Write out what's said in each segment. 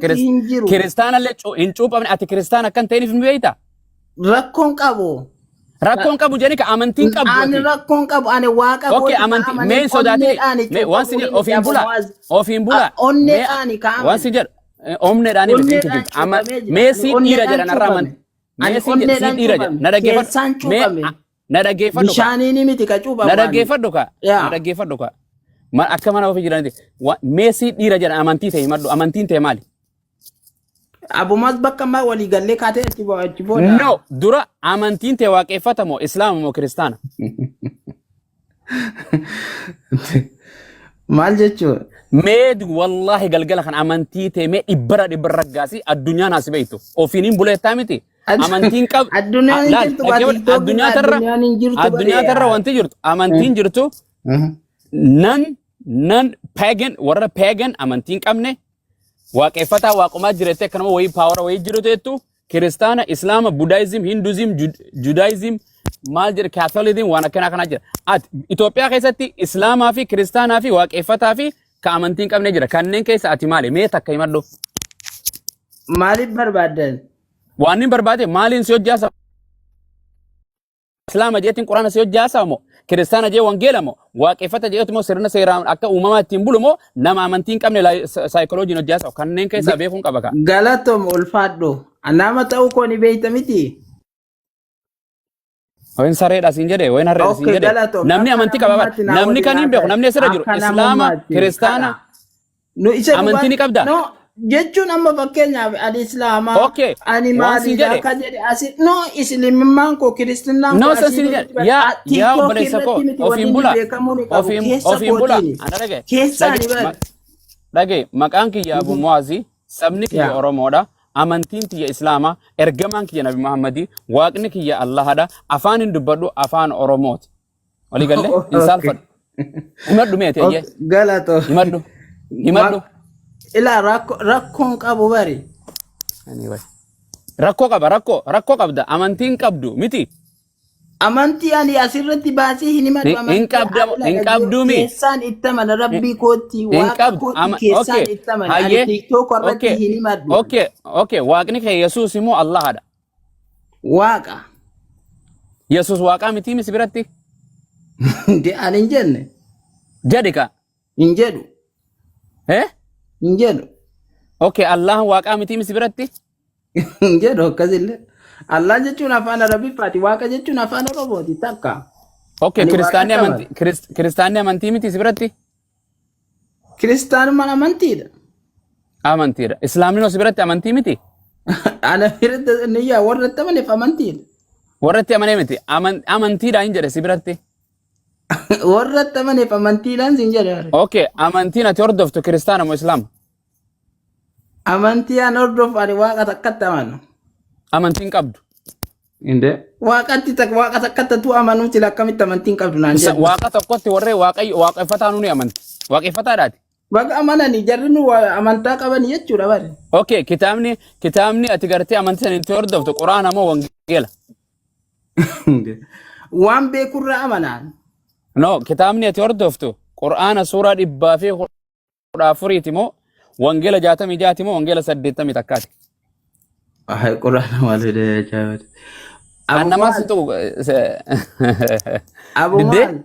Gidduutti hin jiru. Kiristaanallee hin cuuphamne ati kiristaana akkan ta'iniif ni beekta. Rakkoon qabu. Rakkoon qabu jedhani ka amantiin qabdu Ani ati. rakkoon qabu ani waaqa Okay, kootti ka amantii amaneef mee hin sodaatini. onneedhaan Mee waan si cuuphamuu jedhu miti ofiin Abu bulaa. Mu'aaz. Ofiin bulaa. Mee Onneedhaan ka waan si amane. jedhu onneedhaan miti hin Onneedhaan kijibdu. Ama cuuphamee jira. mee Ani si dhiira onneedhaan jedhan har'a cuuphame. amantii. Ani Mee si jedhu si onneedhaan dhiira jedhan cuuphame. na dhaggeeffadhu. Keessaan Mee cuuphame. na dhaggeeffadhu ka. Bishaaniin miti ka Na cuuphamu ani. dhaggeeffadhu ka. Na Yaa. dhaggeeffadhu ka. Akka mana ofii jiranitti mee si dhiira jedhan amantii ta'e himadhu. Amantiin ta'e maali? Abu Mu'aaz bakka ammaa walii gallee kaatee achi booda. No, dura amantiin tee waaqeffata moo islaama moo kiristaana? Maal jechuudha? Mee wallaahi galgala kan amantii tee mee dhibbara dhibbara raggaasi addunyaan as beektu. Ofiin hin buleettaa miti. Amantiin qab Addunyaan hin laal jirtu baa dhaggeeffadhu TikTok addunyaa irra tarra addunyaan hin jirtu addunyaa bare. tarra wanti jirtu amantiin jirtu nan nan pagan warra pagan amantii hin qabne waaqeffataa waaqumaa jirettee akkanuma wayii paawara wayii jiru jettu kiristaana islaama budaayizim hinduuzim judaayizim maal jedhe kaatoliizim waan akkanaa kanaa jira ati Itoophiyaa keessatti islaamaa fi kiristaanaa fi waaqeffataa fi ka amantii hin qabne jira kanneen keessa ati maali mee takka himadhu Maaliif barbaaddan? waan hin barbaade maaliin si hojjaasa Islaama jeetiin quraana si hojjaasaa moo kiristaana jee wangeela moo waaqeffata jeetu moo sirna seeraan akka uumamaa ittiin bulu moo nama amantii hin qabne saayikolojiin hojjaasaa kanneen keessaa beekuun qaba kaa. Galatoom ulfaadhu. Nama ta'uu koo ni beekta miti. Wayin sareedha siin jedhe wayin harreedha siin Okay, jedhe galatoom. namni Akka amantii qaba bara namummaatti naa namni waliin kan hin beeku haasa'e. namni asirra jiru Akka islaama namummaatti kiristaana kadha. Nu isa amantii dhugaa ni qabda. no jechuun amma fakkeenyaaf ani islaamaa Okay ani waan siin maaliidha jedhe akka jedhe asi no islimummaan koo kiristinnaan No, koo san asii siin gaditti jedhe. bar Yaa yaa tiiktookii obboleessa koo irratti miti wanni ofiin inni bula. beekamuu ni qabu Ofiin keessa ofiin bula. kootiini Ana dhagaye. keessaa ni Dhagaye bar dhagaye maqaan kiyya Abu Muazi sabni kiyya yaa Oromoodha. Amantiin tiyya Islaama, ergamaan kiyya Nabi Muhammadii, waaqni kiyya Allahadha. Afaan hin dubbadhu afaan Oromooti. Walii galle hin okay saalfadhu. Himadhu mee ati eeyyee. Galatoo Himadhu. Himadhu. Ilaa rakkoon qabu bari. Anyway. Rakkoo qaba rakkoo rakkoo qabda amantiin qabdu miti. Amantii ani asirratti baasee hin himadhu Hin amantii qabda ani hin dhagee qabdu mi. keessaan itti amana rabbii kootti Hin waaqa qabdu kootti ama keessaan okay itti amana ani hayyee TikTok irratti okay hin himadhu. okay okay waaqni kee Yesuus immoo Allahadha. Waaqa. Yesuus waaqaa mitii misi biratti De ani hin jenne. jedhi ka. Hin jedhu. Eh? Hin jedhu. Okay Allahan waaqaa mitii misi biratti. Hin jedhu akkasillee. Allah jechuun afaan Arabiffaati. Waaqa jechuun afaan Oromooti takka. Okay Ani kiristaanni waaqatti amantii amana. kiristaanni amantii miti si biratti. Kiristaanummaan amantiidha. Amantiidha. Islaamni hoo si biratti amantii miti. Ana biratti niyyaa warra itti amaneef amantiidha. Warra itti amanee miti. Amantiidha hin jedhe si biratti. Warra itti amaneef amantiidhaan sin jedhe. Okay, amantiin ati hordoftu kiristaana moo islaama? Amantii an hordofu ani waaqa takkatti amanu. Amantiin qabdu. Inde. Waaqatti tak waaqa takkatti tu amanuu sila akkamitti amantiin qabdu naan Isa jedhu. waaqa tokkotti warree waaqayyo waaqeffataa nu ni amanti. Waaqeffataadhaati. Baga amanani jarri nu amantaa qabani jechuudha bari. Okay, kitaabni ati gartee amantii sana itti hordoftu Quraana moo Wangeela? Waan beekurraa amanaan. No, kitaabni ati hordoftu Quraana suuraa 114ti moo Wangeela 66ti moo Wangeela 81ti? Ay, Quraana maal fide ajaa'iba. An Abu namaa si maal? tuqu Abu diddee? maal?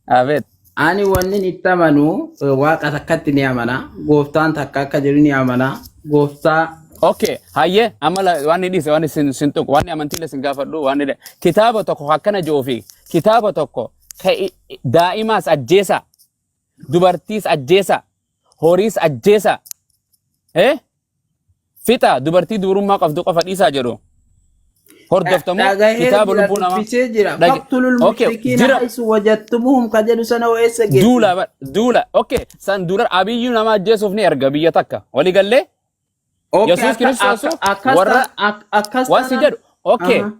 Abeet. Ani wanni itti amanu waaqa takkatti ni amana. Gooftaan takka akka jiru ni amana. Gooftaa Okay, hayyee amma waan ni dhiise waan sin sin tuqu waan amantiilee sin gaafadhu waan ni kitaaba tokko akkana ji'uu fi kitaaba tokko ka daa'imaas ajjeesaa dubartiis ajjeesaa horiis ajjeesaa eh fixa dubartii dubrummaa qabdu qofa dhiisaa jedhu hordoftamoo dhagahee kitaaba jira lubbuu namaa dubbisee jira. dhage Faqtulul okay mushrikiina jira haysu wajadtumuhum ka jedhu sana hoo eessa geesse? duula duula okay san duula abiyyuu nama ajjeesuuf ni erga biyya takka walii gallee Okay, Yesuus akka Kiristoosu akka akkas warra taana akkas waan si taanaan jedhu okay aha.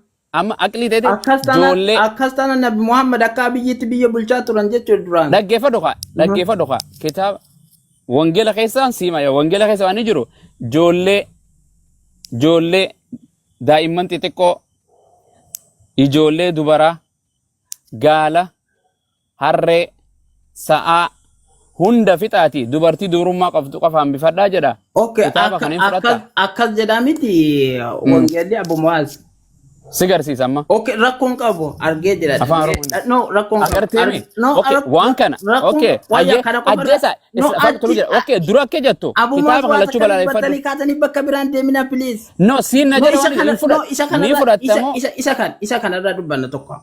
amma aqlii ta'e Akkas taanaan ijoollee akkas taanaan Nabi Muhammad akka abiyyitti biyya bulchaa turan jechuudha duraan. dhaggeeffadhu kaa dhaggeeffadhu kaa kitaaba wangeela keessaan siima wangeela keessa waan inni jiru ijoollee ijoollee daa'imman xixiqqoo ijoollee dubaraa gaala harree sa'aa Hunda fixaati dubartii dubrummaa qabdu qofa hambifadhaa jedha. Okay, Kitaaba akka kan hin fudhatta. akkas akkas jedhaa miti wangeelli Abu Mu'aaz. Si garsiisa amma. Okay, rakkoon qabu argee jira. Afaan Oromoon. No, rakkoon qabu. Agartee mi? No, Okay, waan kana. rakkoon Okay, wayya hayyee kana qofa irra. ajjeesa. No, Faqtulu achi jedha. Okay, dura akka jettu Abu Mu'aaz kitaaba waan kana lachuu takka balaaleffadhu. dubbatanii kaatanii bakka biraan deemina please. No, siin na No, jedha isa waan kana hin no, fudhat. isa Ni kanarra isa fudhattamoo? isa isa kan isa kanarra dubbanna tokko.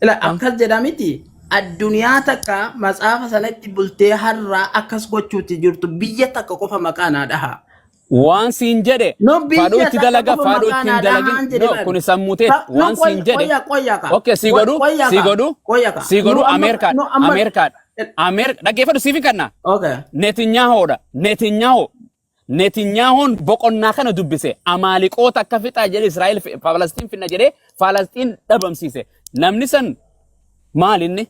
Ila akkas jedha miti. Addunyaa takka matsaafa sanatti bultee har'aa akkas gochuutti jirtu biyya takka qofa maqaa naa dhaha. Waan siin jedhe No biyya faadhuu itti takka dalaga qofa faadhuu maqaa itti hin naa dhahaan dalagin. jedhe No, bari. kuni sammuu teeti. No Waan siin jedhe. qoyya qoyya ka. Okay, si godhu Qoyya si ka. godhu Qoyya ka. si Nu godhu amma Ameerikaadha. nu amma Ameerikaadha. Ameerika dhaggeeffadhu siif hin kenna. Okay. Netinyahoodha. Netinyaho. Netinyahoon boqonnaa kana dubbise. Amaaliqoota akka fixaa jedhe Israa'el Falastiin finna jedhee Falastiin dhabamsiise. Namni san maal inni?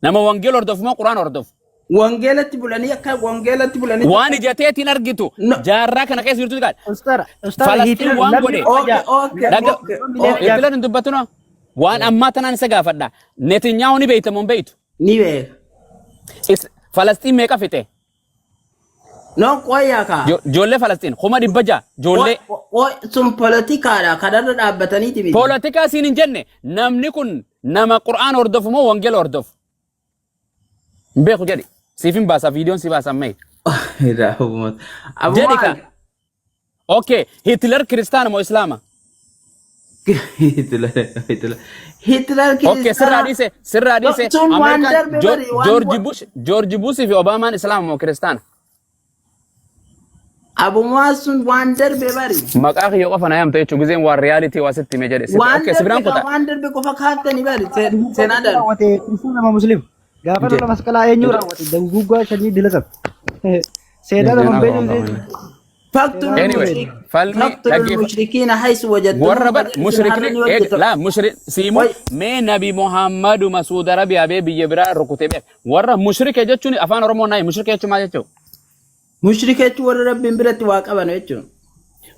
Nama wangeela hordofu moo Quraan hordofu? Wangeelatti bulanii akka wangeelatti bulanii Waan ija teetiin argitu No. jaarraa kana keessa jirtu qaadha. Ustaara, ustaara Falastiin Hitler waan namni godhe. Okay, okay, Dhaga okay, okay. Hitler hin dubbatu noo? Waan ammaa tanaan isa gaafadha. Netinyahu ni beeyta moo hin beeytu? Ni beeka. Falastiin meeqa fixe? No qoyya ka. Ijoollee Falastiin 600,000 ijoollee. Sun poolitikaadha. Kanarra dhaabbataniiti miti. Poolitikaa siin hin jenne namni kun nama Qur'aan hordofu moo wangeela hordofu? Hin beeku jedhi. Siif hin baasa viidiyoon si baasa ammayyi. Abu Jedhi ka. Mu'aaz. Okay, Hitler kiristaana moo islaama? Hitler Hitler Hitler Okay, sirraa kiristaana. dhiise, sirraa dhiise. Sun waan Ameerikaan darbe bari waan George Bush, George Bush fi Obaamaan islaama moo kiristaana? Abu Mu'aaz sun waan darbe bari. Maqaa kiyya qofa na yaamta jechuun gizeen waan reality waa sitti hime jedhe. Waan Okay, si darbe biraan ka kuta. waan darbe qofa kaaftanii bari seenaa darbe. Raawwate kiristaana nama muslim. Gaafa lola masqalaa eenyu raawwate? Duguggaa shanii dila qabe. Seenaa nama hin beekne. Faqtulul Anyway, mushrik falmi faqtulul dhaggeeffa. mushrikiina haysu wajadtumuhum Warra bar ka jedhu sun har'a mushrikni ni eeg hojjetama. laa mushrik siimu Way mee nabi Muhammaduma Suudi Arabiyaa bee biyya biraa rukutee beek. Warra mushrike jechuun afaan Oromoo naayi mushrike jechuun maal jechuudha? Mushrika jechuun warra Rabbiin biratti waa qaban jechuun.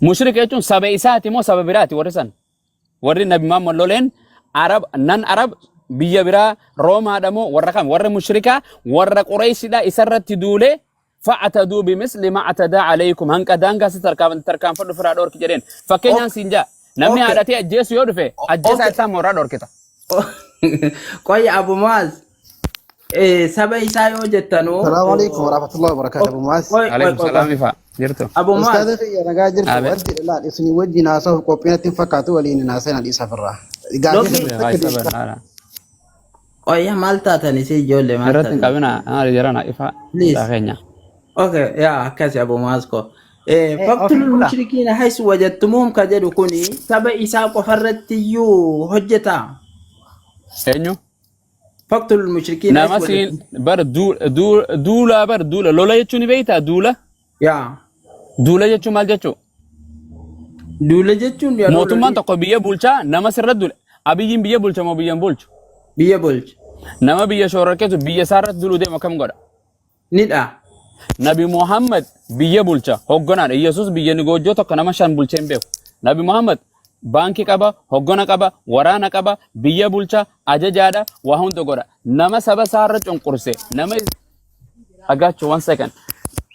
Mushrika jechuun saba isaati moo saba biraati warri san? Warri Nabi Muhammad loleen Arab nan Arab biyya biraa Roomaadha moo warra kam? Warra mushrikaa warra Qureeshidha isarratti duulee fa'ataduu bimisli ma atadaa alaykum hanqa daangaa si tarkaanfadhu firaa dhoorki jedheen. Fakkeenyaan siin jaa namni haadhatee ajjeesu yoo dhufe ajjeesaa isaa mooraa dhoorkita. Qoyya Abu Muaz saba isaa yoo jettanuu Salaamu alaikum warahmatullahi wabarakatuh. Abu Muaz. qoy qoy Alaikum qoy qoy salaam ifa jirtu. Abu Muaz Ustaaza kiyya nagaa jirtu Abe. wanti ilaal isinii wajjin haasa'uuf qophii natti hin fakkaatu waliin hin haasa'in dhiisa firraa. Gaafii Lokki sirriitti akka deebisaa. Qoyya maal taatan isin ijoollee maal Irratti hin taatan? qabina maali jedhana ifa Please. isaa keenya. Okay, yaa akkasi Abu Muaz ko. Ofi Faqtulul bula. mushrikiina haysu wajadtumuhum ka jedhu kuni saba isaa qofarratti iyyuu hojjeta. Eenyu? Faqtulul mushrikiina Nama haysu siin wajadtumuhum. bar duula bar duula lola jechuun ni beektaa duula? Yaa. Duula jechuun maal jechuu? Duula jechuun yeroo Mootummaan lolli tokko biyya bulchaa nama sirra duule. Abiyyiin biyya bulcha moo biyya hin bulchu? biyya bulcha. Nama biyya shororkeessu biyya isaarratti duuluu deemu akkam godha? Ni dha. Nabi Muhammad biyya bulcha hogganaadha. Yesuus biyya ni goojjoo tokko nama shan bulchee hin beeku. Nabi Muhammad baankii qaba, hoggana qaba, waraana qaba, biyya bulcha, ajajaadha, waa hunda godha. Nama saba isaarra cunqurse, nama agachu one second.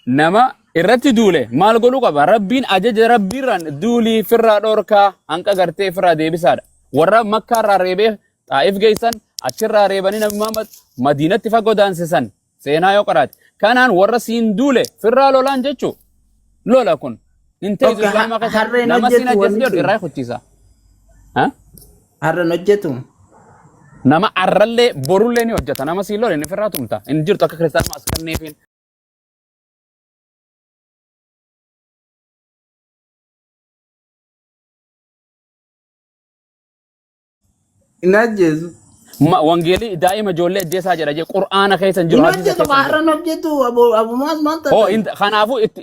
Nama irratti duule maal godhuu qaba? Rabbiin ajaja Rabbiirraan duulii firraa dhorkaa hanqa gartee firraa deebisaadha. Warra Makkaarraa reebee Xaa'if geessan achirraa reebanii Nabi Muhammad Madiinatti fa godaansisan seenaa yoo qaraate. Kanaan warra siin duule firraa lolaan jechuu lola kun hin teessu Okay, islaama keessa harreen nama siin hojjetu ajjeesu wanni jedhu sun. irraa kuchiisa. Ha? Harreen hojjetu. Nama arrallee borullee ni hojjeta nama siin lole ni firraa tumta hin jirtu akka kiristaanuma as kanneefiin. Hin ajjeesu. Wangeelli daa'ima ijoollee ajjeesaa jedha jee Qur'aana keessa hin jiru Hin hadiisa hojjetu keessa hin jiru. harreen hojjetu Abu Abu Muaz maal Hoo taatan? kanaafuu itti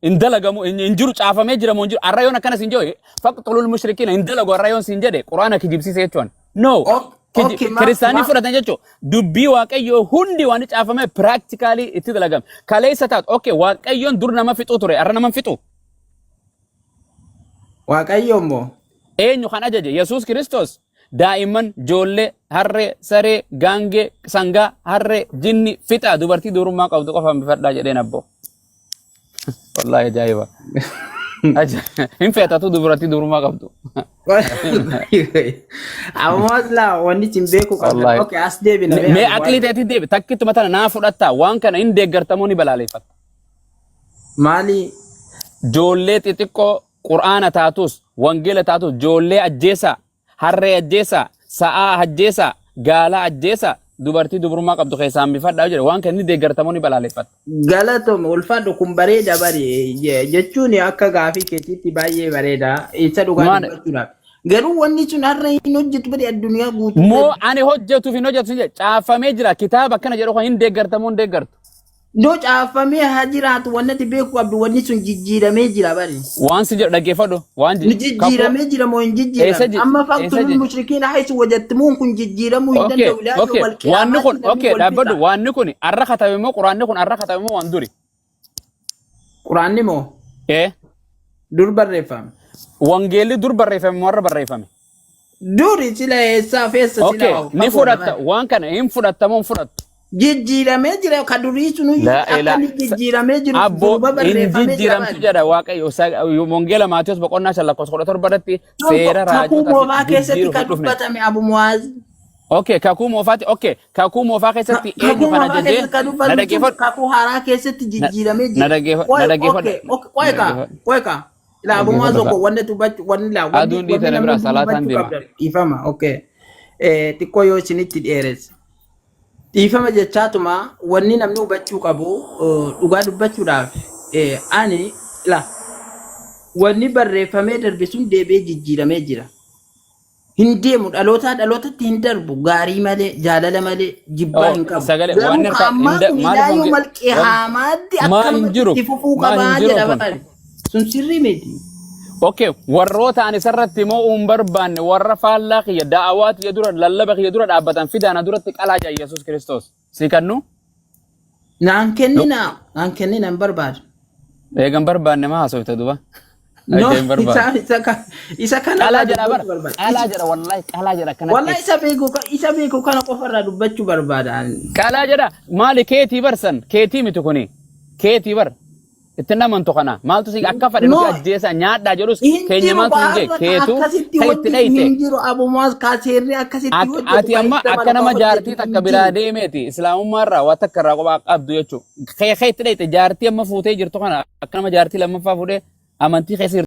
hin dalagamu hin jiru caafamee jira moo hin jiru arra yoon akkana siin jedhu faqxulul mushrikiina hin dalagu arra yoon siin jedhe Qur'aana kijibsiise jechuun. No Okay, ma kiristaanii ma fudhatan jechuun dubbii waaqayyoo hundi waan caafamee practically itti dalagame. Kaleessa taatu okay waaqayyoon dur nama fixuu ture arra nama hin fixu. Waaqayyo immoo Eenyu kan ajaje? Yesuus Kiristoos. Daa'imman, joollee, harree, saree, gaangee, sangaa, harree, jinni fixaa dubartii dubrummaa qabdu qofa hambifadhaa jedheen abboo. Wallaahi ajaa'iba. Hin feetatu dubartii dubrummaa qabdu. Ammas laa wanni isin beekuu qabdan. Wallaahi. Okay, as deebina. Mee aqlii ta'etti deebi takkittuma tana naa fudhattaa waan kana hin deeggartamoo ni balaaleeffatta. Maali? Joollee xixiqqoo qur'aana taatus wangeela taatus joollee ajjeesaa harree ajjeesaa sa'aa ajjeesaa gaala ajjeesaa dubartii dubrummaa qabdu keessaa hambifadhaa jedhe waan kana ni deeggartamoo ni balaaleeffatta. Galatoome ulfaadhu kun bareeda bari jechuun akka gaafii keetiitti baay'ee bareeda isa dhugaa Maal dubbachuudhaaf. Garuu wanni sun har'a hin hojjetu bari addunyaa guutuu moo irratti. ani hojjetuuf hin hojjetu jedhe caafamee jira kitaaba akkana jedhu kan hin deeggartamoo hin deeggartu. Iddoo caafamee haa jiraatu wanni ati beekuu qabdu wanni sun jijjiiramee jira bari. Waan si jedhu dhaggeeffadhu waan Ni kakuu jijjiiramee jira moo hin eessa jijjiiramne? ji Amma eessa faqtulul ji mushrikiina haysu wajattimuun kun jijjiiramuu hin Okay, danda'u. Ilaa okay. yawmal Waanni kun, qiyaamaatti namni okay, wal dhaabbadhu. fixa. Waanni kun arra katame moo quraanni kun arra katame moo waan duri? Quraanni moo Eh, dur barreeffame? wangeelli dur barreeffame moo arra barreeffame? Duri sila eessaa feessa sila Okay, ni fagoodha fudhatta. bari. Waan kana hin fudhatta moo hin fudhattu? Jijjiiramee jira ka durii sunuyyuu La akka ilaa inni jijjiiramee jiru Abbo duuba hin barreeffamee jira jijjiiramtu bari. jedha Waaqayyo. Wangeela Maatiyos boqonnaa 5 lakkoofsa 17 irratti Sun seera kakuu raajotaa moofaa keessatti jijjiiruuf ka hin dhufne. dubbatame Abu Muwaaz. Okay, kakuu moofaati. Okay, kakuu moofaa keessatti eenyu Kakuu kana moofaa ajajee keessatti ka na dubbatame sun dhaggeeffadhu. kakuu haaraa keessatti Na jijjiiramee na jira. dhaggeeffadhu. Qoy Na dhaggeeffadhu. okay okay qoy Na ka dhaggeeffadhu. qoy ka ilaa Abu Muwaaz Dhaggeeffadhu. tokko wanni dubbachuu wanni laa wanni Aduun wanni dhiitana namni biraa hundi salaataan dubbachuu deema. qabdan dhiifama okay. Xiqqoo yoo isinitti dheeresse. Dhiifama jechaatuma wanni namni hubachuu qabu dhugaa dubbachuudhaaf ani la wanni barreeffamee darbe sun deebi'ee jijjiiramee jira. Hin deemu dhalootaa dhalootatti hin darbu gaarii malee jaalala malee jibbaa Oh, hin qabu. sagalee Garuu waan ka harkaa hin ammaa da kun maaliif ilaa wange yoo wan malqiyaamaatti maa hin akkanumatti jiru itti fufuu maa hin qabaa jiru jedha kun. bari. Sun sirrii miti. Okay, warroota ani isarratti moo hin barbaanne warra faallaa kiyya da'awaa kiyya dura lallaba kiyya dura dhaabbatan fidaana duratti qalaa jaa Yesuus Kiristoos. Si kannu? Naan kenninaa naan kenninaa hin barbaadu. Eegan barbaanne maa haasofte duba? No, Akka hin barbaanne. isa kana Qalaa irraa jedha bara. dubbachuu barbaada. Qalaa jedha wallahi qalaa jedha akkanatti. Wallahi isa beeku kana qofa irraa dubbachuu barbaada. Qalaa jedha maali keetii barsan keetii miti kuni keetii bar. Itti hin amantu kana. Maaltu si akka fedhe No, nuti ajjeesaa nyaadhaa jedhus hin keenya jiru maaltu hin jee baarra ka keetu akkasitti ka itti hojjetu dhayite. hin jiru abumaas ka seerri akkasitti hojjetu Ati ka amma itti akka amanu ka nama hojjetu jaartii hin takka biraa jiru. deemeeti islaamummaa irraa waa takka irraa kophaa qabdu jechuudha. Kee kee itti dhayite jaartii amma fuutee jirtu kana akka nama jaartii lammaffaa fuudhee amantii keessa jirtu.